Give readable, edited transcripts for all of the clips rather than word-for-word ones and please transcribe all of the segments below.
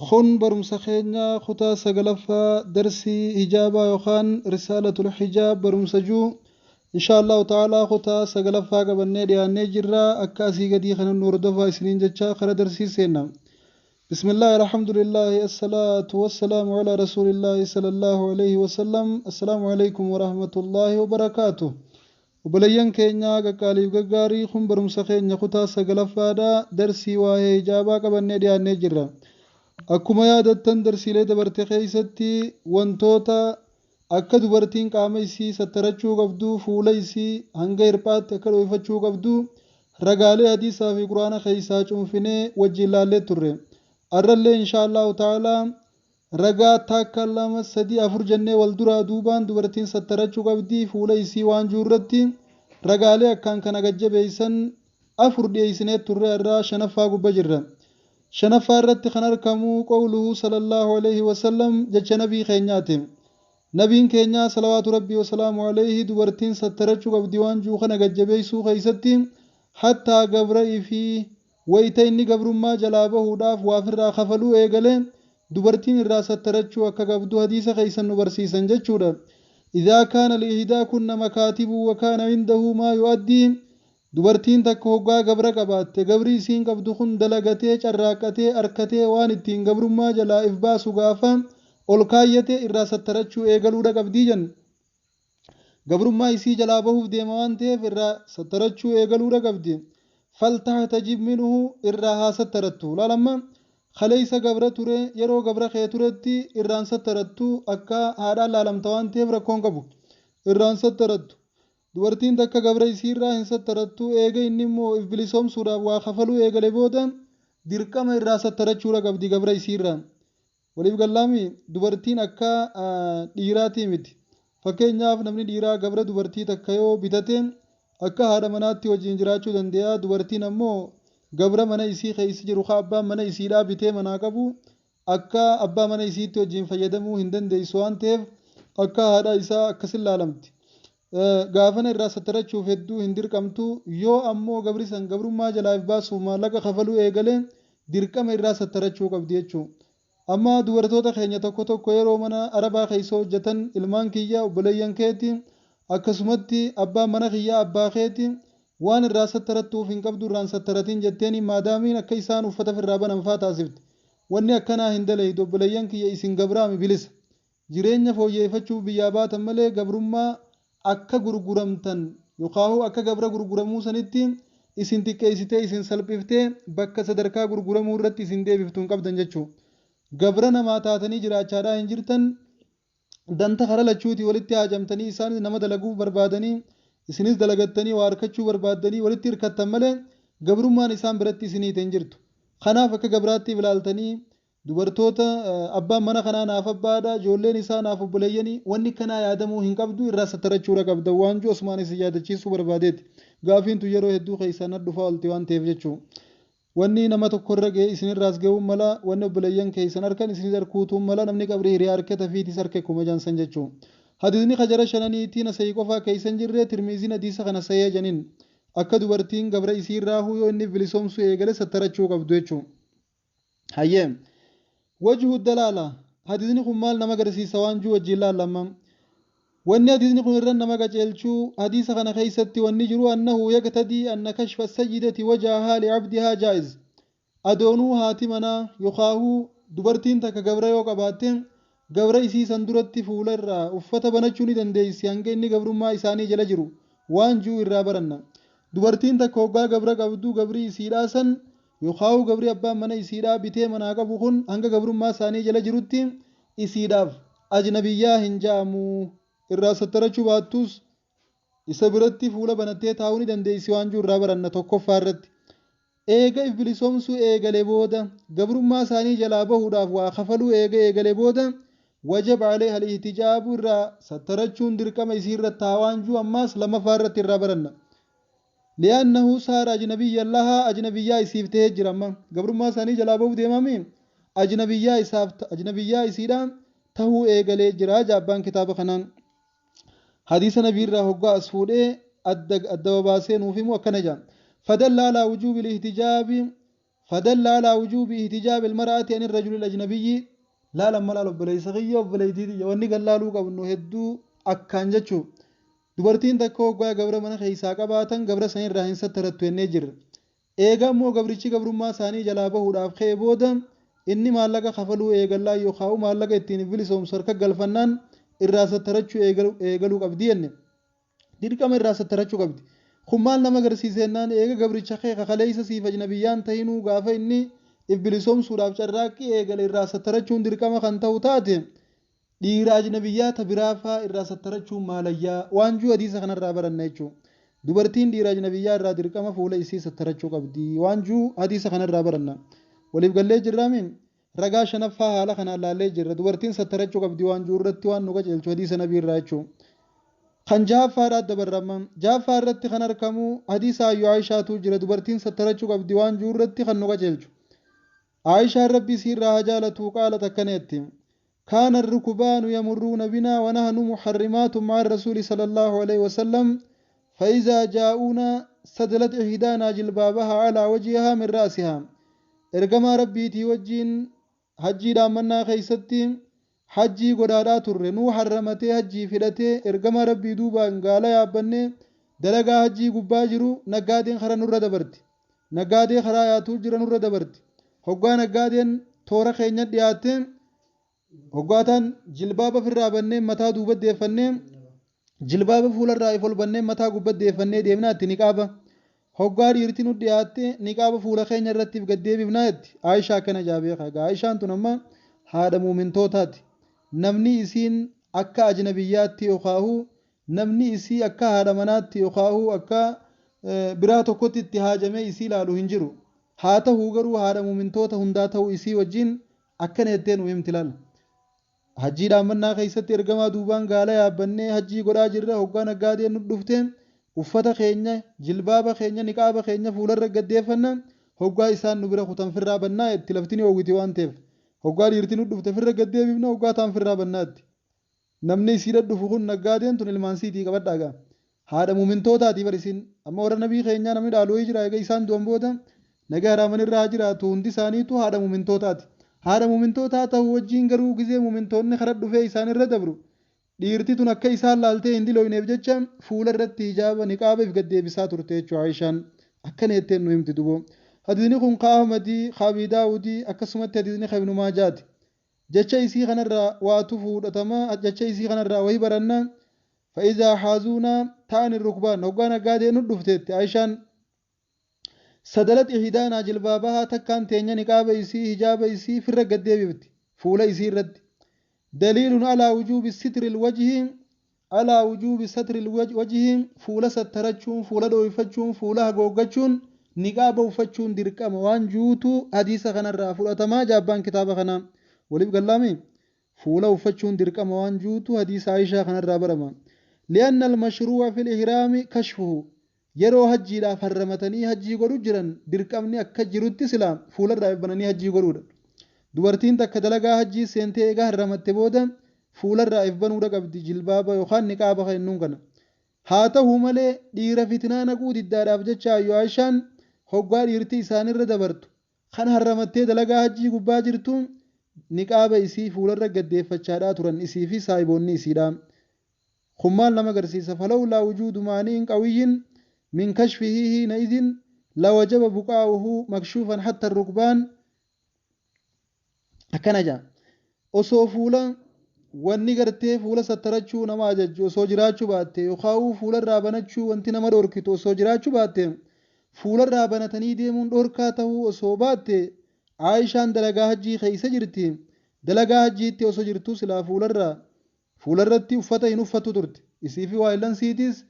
Kun barumsa keenya kutaa 9ffaa darsii hijaabaa yookaan risaalatul hijaab barumsa juu insha Allahu ta'ala kutaa 9ffaa qabannee dhiyaannee jirra. Akka asii gadii kana nu hordofaa isiniin jecha kara darsii seenna. Bismillaahi alhamdulillaahi assalaatu wassalaamu alaa rasuulillaahi sallallahu alayhi wasallam. Assalaamu alaykum warahmatullaahi wabarakaatuh. Obboleeyyan keenya qaqqaaliif gaggaarii, kun barumsa keenya kutaa 9ffaadha. Darsii waa'ee hijaabaa qabannee dhiyaannee jirra. Akkuma yaadattan, darsiilee dabarte keessatti wantoota akka dubartiin qaama isii sattarachuu qabdu, fuula isii hanga hirphaatti akka dhoyfachuu qabdu ragaalee hadiisaa fi Qur'aana keessaa cuunfinee wajjiin laallee turre. Arrallee inshaa Allaahu ta'aalaa ragaa takka, lama, sadi, afur jennee wal duraa duubaan dubartiin sattarachuu qabdi fuula isii waan jiru irratti ragaalee akkaan kana gad jabeeysan afur dhiyeeysinee turre. Arraa shanaffaa gubba jirra. Shanaffaa irratti kan arkamu qowluhu sallallahu aleyhi wasallam, jecha nabii keenyaati. Nabiin keenyaa salawaatu rabbii wasalaamu aleyhi dubartiin sattarachuu qabdi waan jiru kana gad jabeeysuu keeysatti, hattaa gabra ifii wayta inni gabrummaa jalaa bahuudhaaf waa firraa kafaluu eegale dubartiin irraa sattarachuu akka qabdu hadiisa keeysan nu barsiisan jechuudha. Idhaa kaana liihdaakunna makaatibu wa kaana indahu maa yu'addii, dubartiin takka hoggaa gabra qabaatte, gabri isiin qabdu kun dalagatee, carraaqqatee, arkatee waan ittiin gabrummaa jalaa if baasu gaafa ol kaayyate irraa sattarachuu eegaluudha qabdii jan. Gabrummaa isii jalaa bahuuf deema waan ta'eef irraa sattarachuu eegaluudha qabdi. Faltahtajib minhu, irraa haa sattarattu. Laal, amma kaleessa gabra ture, yeroo gabra kee turetti irraan sattarattu, akka haadhaan laalamta waan ta'eef rakkoon qabu. Irraan sattarattu. Dubartiin takka gabra isii irraa hin sattarattu, eega inni immoo if bilisoomsuudhaaf waa kafaluu eegale booda dirqama irraa sattarachuudha qabdi gabra isii irraa. Waliif gallaami? Dubartiin akka dhiiraatii miti. Fakkeenyaaf, namni dhiiraa gabra dubartii takka yoo bitate akka haadha manaatti wajjiin jiraachuu dande'a. Dubartiin ammoo gabra mana isii keessa jiru ka abbaan mana isiidhaa bitee manaa qabu akka abbaa mana isiitti wajjiin fayyadamuu hin dandeessu waan ta'eef akka haadha isaa akkasin laalamti. Gaafana irraa sattarachuuf hedduu hin dirqamtu. Yoo ammoo gabri san gabrummaa jalaa if baasuuf maallaqa kafaluu eegale dirqama irraa sattarachuu qabdi jechuu. Amma dubartoota keenya tokko tokko yeroo mana arabaa keessa hojjatan, ilmaan kiyya obboleeyyan keeti, akkasumatti abbaan mana kiyyaa abbaa keeti, waan irraa sattarattuuf hin qabdu, irraa hin sattaratin jetteeni maadaamiin akka isaan uffata firraa banan faa taasifti. Wanni akkanaa hin dalaydu, obboleeyyan kiyya. Isin gabraami, bilisa. Jireenya fooyyeeyfachuuf biyyaa baatan malee gabrummaa akka gurguramtan yokaahu akka gabra gurguramuu sanitti isin xiqqeeysitee isin salphiftee bakka sadarkaa gurguramuu irratti isin deebiftu hin qabdan jechuu. Gabra namaa taatanii jiraachaadhaa hin jirtan. Danta kara lachuutii walitti haajamtanii, isaanis nama dalaguuf barbaadanii, isinis dalagattanii waa arkachuu barbaaddanii walitti irkattan malee gabrummaan isaan biratti isin hiite hin jirtu. Kanaaf akka gabraatti if ilaaltanii dubartoota abbaan mana kanaa naaf abbaadha, ijoolleen isaa naaf obboleeyyani, wanni akkanaa yaadamuu hin qabdu, irraa sattarachuudha qabda waan jiru asumaan isin yaadachiisuu barbaadeeti. Gaafiin tun yeroo hedduu keessaa na dhufaa olti waan ta'eef jechuu. Wanni nama tokko irra ga'e isinirraas ga'uun mala, wanni obboleeyyan keessan arkan isinis arkuutuun mala, namni qabrii hiriyaa arke tafiitis arke kuma jansan jechuu. Hadiisni kajara shananiitii Nasa'ii qofaa keessa hin jirre, Tirmiiziin hadiisa kana sahiha janin. Akka dubartiin gabra isiirraahuu yoo inni bilisoomsuu eegale sattarachuu qabdu jechuu. Hayyee. Wajhu dalaala. Hadiisni kun maal nama agarsiisa waan jiru wajjin laalla amma. Wanni hadiisni kun irra nama qaceelchuu, hadiisa kana keessatti wanni jiru, annahu yaqtadii anna kashfa sayyidati wajahaa li'abdihaa jaa'iz. Adoonuu haati manaa yookaahuu dubartiin takka gabra yoo qabaatte gabra isii san duratti fuula irraa uffata banachuu ni dandeessi hanga inni gabrummaa isaanii jala jiru waan jiru irraa baranna. Dubartiin takka hoggaa gabra qabdu, gabrii isiidhaa san yookaahuu gabri abbaan mana isiidhaa bitee manaa qabu kun hanga gabrummaa isaanii jala jirutti isiidhaaf ajnabiyyaa hin ja'amu. Irraa sattarachuu baattus isa biratti fuula banattee taa'uu ni dandeessi waan jiru irraa baranna tokkoffaa irratti. Eega if bilisoomsuu eegale booda, gabrummaa isaanii jalaa bahuudhaaf waa kafaluu eega eegale booda, wajaba alayha al-ihtijaabu, irraa sattarachuun dirqama isii irratti ta'a waan jiru ammaas lammaffaa irratti irraa baranna. Li'annahu saara ajnabiyyan lahaa, ajnabiyyaa isiif tahee jira amma. Gabrummaa isaanii jalaa bahuuf deemaami, ajnabiyyaa isaaf, ajnabiyyaa isiidha tahuu eegalee jira ja abbaan kitaaba kanaan. Hadiisa nabii irraa hoggaa as fuudhee adda adda babaasee nuuf himu akkana ja. Fadalla alaa wujuubil ihtijaabi. Fadalla alaa wujuubi ihtijaabi almar'ati ani rajuli alajnabiyyi. Laal amma, laal obboleessa kiyya, obboleettii tiyya, wanni gallaaluu qabnu hedduu akkaan jechuu. Dubartiin takka hoggaa gabra mana keessaa qabaatan gabra sanirraa hin sattarattu jennee jirra. Eega ammoo gabrichi gabrummaa isaanii jalaa bahuudhaaf ka'e booda inni maallaqa kafaluu eegallaan yookaa'u maallaqa ittiin bilisoomsu harka galfannaan irraa sattarachuu eegaluu qabdi jenne. Dirqama irraa sattarachuu qabdi. Kun maal nama agarsiisa jennaan, eega gabricha kee kakaleessa siif ajnabiyyaan tahinuu gaafa inni if bilisoomsuudhaaf carraaqqii eegale irraa sattarachuun dirqama kan ta'u taate, dhiira ajnabiyyaa ta biraa faa irraa sattarachuun maalayyaa waan juu hadiisa kanarraa baranna jechuudha. Dubartiin dhiira ajnabiyyaa irraa dirqama fuula isii sattarachuu qabdi waan juu hadiisa kanarraa baranna. Waliif gallee jirraami? Ragaa shanaffaa haala kanaan laallee jirra. Dubartiin sattarachuu qabdi waan juu irratti waan nu qajeelchu hadiisa nabii irraa jechuudha. Kan jahaffaadhaa dabarra amma. Jahaffaa irratti kan argamu hadiisa Ayyu Aayishaatu jira, dubartiin sattarachuu qabdi waan juu irratti kan nu qajeelchu. Aayishaan, Rabbi isiirraa haa jaalatu, qaalat, akkana jetti: كان الركبان يمرون بنا ونحن محرمات مع الرسول صلى الله عليه وسلم، فإذا جاءونا سدلت إحدانا جلبابها على وجهها من رأسها. Ergamaa Rabbiitii wajjiin hajjii dhaammannaa keessatti hajjii godhaadhaa turre. Nuu harramatee, hajjii fidhatee, ergamaa Rabbii duubaan gaala yaabbannee dalagaa hajjii gubbaa jiru, naggaadeen kara nurra dabarti. Naggaadee karaa yaatuu jira nurra dabarti. Hoggaa naggaadeen toora keenya dhiyaatte, hoggaataan jilbaaba firraa bannee mataa duuba deeffannee, jilbaaba fuularraa if ol bannee mataa gubbaa deeffannee deemnaatti niqaaba. Hoggaa dhiirti nu dhiyaatte niqaaba fuula keenya irratti if gaddeebifnaa jetti Aayishaa. Akkana jaabee kaga. Aayishaan tun amma haadha muumintootaati. Namni isiin akka ajnabiyyaatti yookaahu namni isii akka haadha manaatti yookaahu akka biraa tokkotti itti haajamee isii ilaalu hin jiru. Haa ta'uu garuu haadha muumintoota hundaa ta'uu isii wajjin akkana jettee nu himti. Laal, hajjii dhaammannaa keessatti ergamaa duubaan gaala yaabbannee hajjii godhaa jirra. Hoggaa naggaadeen nu dhufte uffata keenya, jilbaaba keenya, niqaaba keenya fuularra gaddeeffanna. Hoggaa isaan nu bira kutan firraa bannaa itti, lafti ni oowwiti waan ta'eef. Hoggaa dhiirti nu dhufte firra gaddeebifna, hoggaa taan firraa bannaa itti. Namni isiidha dhufu kun, naggaadeen tun ilmaan siitii qabadhaa gaa. Haadha muumintootaati bar isin. Amma warra nabii keenyaa namni dhaalu wayii jira? Egaa isaan du'an booda, nagaa haraaman irraa haa jiraatu, hundi isaaniitu haadha muumintootaati. Haadha muumintootaa ta'uu wajjin garuu gizee muumintoonni kara dhufee isaan irra dabru dhiirti tun akka isaan laaltee hin dilooyneef jecha fuula irratti hijaaba, niqaaba if gaddeebisaa turte jechuudha. Aayishaan akkana jetteen nu himti duboo. Hadiisni kun ka Ahmadii, ka Abii Daawudii, akkasumatti hadiisni ka Ibnu Maajaati. Jecha isii kanarraa waatu fuudhatama, jecha isii kanarraa wahi baranna. فإذا حاذونا تعني الركبان، hoggaa naggaadee nu dhufteetti Aayishaan، سدلت إحدانا جلبابها، takkaan teenya niqaaba isii, hijaaba isii firra gaddeebifti fuula isii irratti. دليل على وجوب ستر الوجه، على وجوب ستر الوجه. Fuula sattarachuun, fuula dhooyfachuun, fuula hagooggachuun, niqaaba uffachuun dirqama waan juutu hadiisa kanarraa fudhatamaa jaabbaan kitaaba kanaa. Waliif gallaame? Fuula uffachuun dirqama waan juutu hadiisa Aayishaa kanarraa barama. لأن المشروع في الإحرام كشفه. Yeroo hajjiidhaaf harramatanii hajjii godhu jiran dirqamni akka jirutti silaa fuularraa bananii hajjii godhuudha. Dubartiin takka dalagaa hajjii seentee eegaa harramatte booda fuularraa if banuudha qabdi, jilbaaba yookaan niqaaba kennuun kana. Haa ta'uu malee dhiira fitinaa naquu diddaadhaaf jecha Ayyu Aayishaan hoggaa dhiirti isaanirra dabartu kan harramattee dalagaa hajjii gubbaa jirtu niqaaba isii fuularra gaddeeffachaadhaa turan, isii fi saahiboonni isiidha. Kun maal nama agarsiisa? فلولا وجود مانع قوي من كشفه حينئذ لوجب بقاؤه مكشوفا حتى الركبان. Akkana jaa, osoo fuula wanni gartee fuula sattarachuu nama ajajju osoo jiraachuu baatte, yookaan fuularraa banachuu wanti nama dhorkitu osoo jiraachuu baatte, fuularraa banatanii deemuun dhorkaa ta'uu osoo baatte, Aayishaan dalagaa hajjii keessa jirti. Dalagaa hajjiitti osoo jirtu silaa fuularratti uffata hin uffattu turte. Isii fi waayillansiitis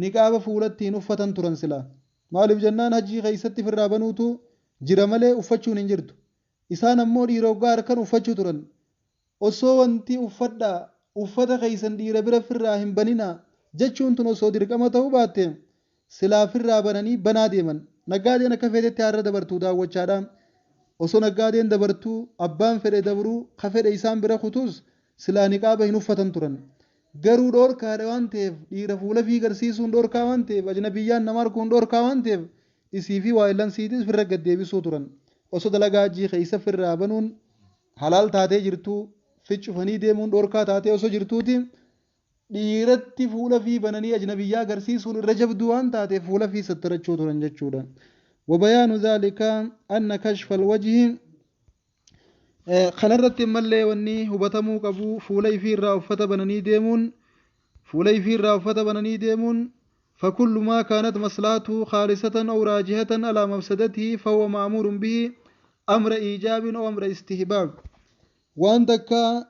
niqaaba fuulatti hin uffatan turan silaa. Maaliif jennaan, hajjii keessatti firraa banuutu jira malee uffachuun hin jirtu. Isaan ammoo dhiira hoggaa harkan uffachuu turan. Osoo wanti uffadhaa, uffata keessan dhiira bira firraa hin baninaa jechuun tun osoo dirqama ta'uu baatte, silaa firraa bananii banaa deeman. Naggaadeen akka feetetti har'a dabartuu daawwachaadha. Osoo naggaadeen dabartuu, abbaan fedhe dabruu, ka fedhe isaan bira kutus, silaa niqaaba hin uffatan turan. Garuu dhoorkaadha waan ta'eef, dhiira fuula fi garsiisuun dhoorkaa waan ta'eef, ajnabiyyaan nama arguun dhoorkaa waan ta'eef, isii fi waayillansiitis firra gaddeebisuu turan. Osoo dalagaa hajjii keessa firraa banuun halaal taatee jirtuu, ficcufanii deemuun dhorkaa taatee osoo jirtuuti, dhiiratti fuula fi bananii ajnabiyyaa agarsiisuun irra jabduu waan taateef fuula fi sattarachuu turan jechuudha. وبيان ذلك أن كشف الوجه kanarratti ammallee wanni hubatamuu qabu fuula ifii irraa uffata bananii deemuun, fuula ifii irraa uffata bananii deemuun, فكل ما كانت مصلحته خالصة أو راجحة على مفسدته فهو مأمور به أمر إيجاب أو أمر استحباب. Waan takka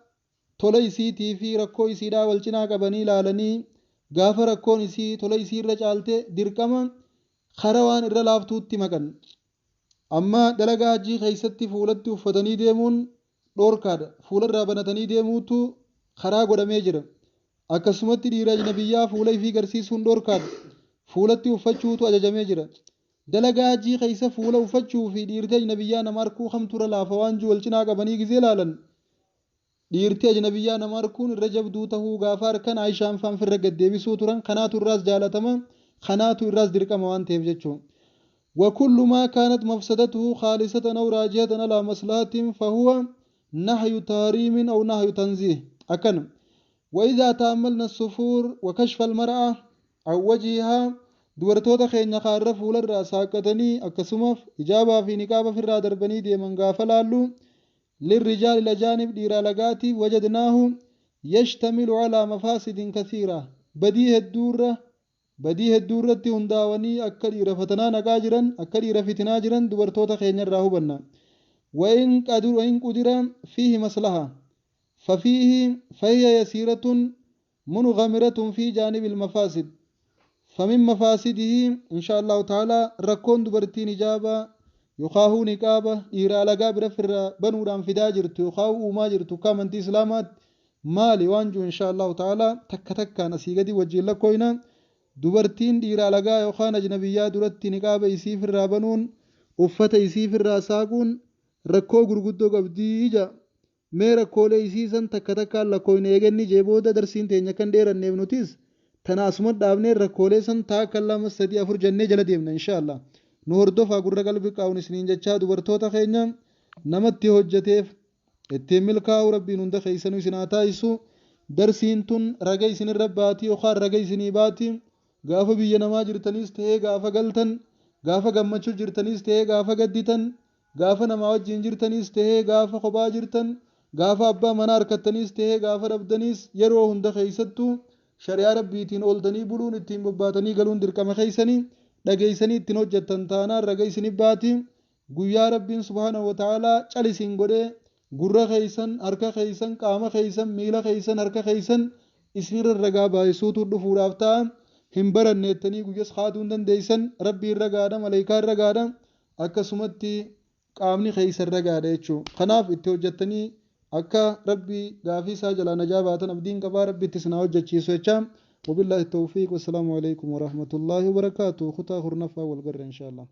tola isiitii fi rakkoo isiidhaa wal cinaa qabanii ilaalanii, gaafa rakkoon isii tola isii irra caalte, dirqama kara waan irra laaftuutti maqan. Amma dalagaa hajjii keessatti fuulatti uffatanii deemuun dhoorkaadha. Fuularraa banatanii deemuutu karaa godhamee jira. Akkasumatti dhiira ajnabiyyaa fuula ifii garsiisuun dhoorkaadha. Fuulatti uffachuutu ajajamee jira. Dalagaa hajjii keessa fuula uffachuu fi dhiirti ajnabiyyaa nama arkuu kamtu irra laafa waan jiru wal cinaa qabanii gizee ilaalan, dhiirti ajnabiyyaa nama arkuun irra jabduu tahuu gaafa harkan, Aayishaan faan firra gaddeebisuu turan. Kanaatu irraas jaalatama, kanaatu irraas dirqama waan ta'eef jechuun. وكل ما كانت مفسدته خالصة أو راجحة على مصلحة فهو نهي تحريم أو نهي تنزيه أكن. وإذا تأملنا السفور وكشف المرأة عن وجهها، dubartoota keenya kaarra fuularraa saaqqatanii akkasumas hijaabaa fi niqaaba firraa darbanii deeman gaafa laallu, للرجال الأجانب dhiira alagaatiif, وجدناه يشتمل على مفاسد كثيرة. Badii hedduurratti hundaawanii akka dhiira fatanaa naqaa jiran, akka dhiira fitinaa jiran dubartoota keenya irraa hubanna. وإن قدر فيه مصلحة ففيه فهي يسيرة منغمرة في جانب المفاسد. فمن مفاسده إن شاء الله تعالى، rakkoon dubartiin hijaaba yookaan niqaaba dhiira alagaa bira firra banuudhaan fidaa jirtu yookaan uumaa jirtu akka amantii islaamaatti maali waan jiru, إن شاء الله تعالى takka takkaan asii gadi wajjin lakkooyna. Dubartiin dhiira alagaa yookaan ajnabiyyaa duratti niqaaba isii firraa banuun, uffata isii firraa saaquun rakkoo gurguddoo qabdii ija. Mee rakkoolee isii san takka takkaan lakkooyna. Eeganni jee booda darsiin teenya kan dheeranneef nutis tana asuma dhaabnee rakkoolee san taakka, lama, sadii, afur jennee jala deemna, إن شاء الله. Nu hordofaa, gurra qalbii qaawun isiniin jechaa, dubartoota keenya namatti hojjeteef ittiin milkaa'u Rabbiin hunda keessanuu isin haa taasisu. Darsiin tun raga isinirra baatii yookaan raga isinii baati. Gaafa biyya namaa jirtaniis ta'ee gaafa galtan, gaafa gammachuu jirtaniis ta'ee gaafa gadditan, gaafa namaa wajjin jirtaniis ta'ee gaafa kophaa jirtan, gaafa abbaa manaa harkattaniis ta'ee gaafa dhabdaniis, yeroo hunda keessattuu shari'aa Rabbiitiin ooltanii buluun, ittiin bobbaatanii galuun dirqama keessanii. Dhageessanii ittiin hojjettan taanaan raga isinii baati. Guyyaa Rabbiin سبحانه وتعالى calisiin godhee gurra keessan, harka keessan, qaama keessan, miila keessan, harka keessan isinirra ragaa baay'isuutu dhufuudhaaf ta'a. Hin baranne jettanii guyyas haaduu hin dandeessan. Rabbiin ragaadha, maleekaan ragaadha, akkasumatti qaamni keessan ragaadha jechuudha. Kanaaf itti hojjettanii akka Rabbii gaafii isaa jalaa najaa baatan abdiin qabaa. Rabbi itti isin haa hojjechiisu jecha. وبالله التوفيق والسلام عليكم ورحمة الله وبركاته. خطا خرنفا والقر إن شاء الله.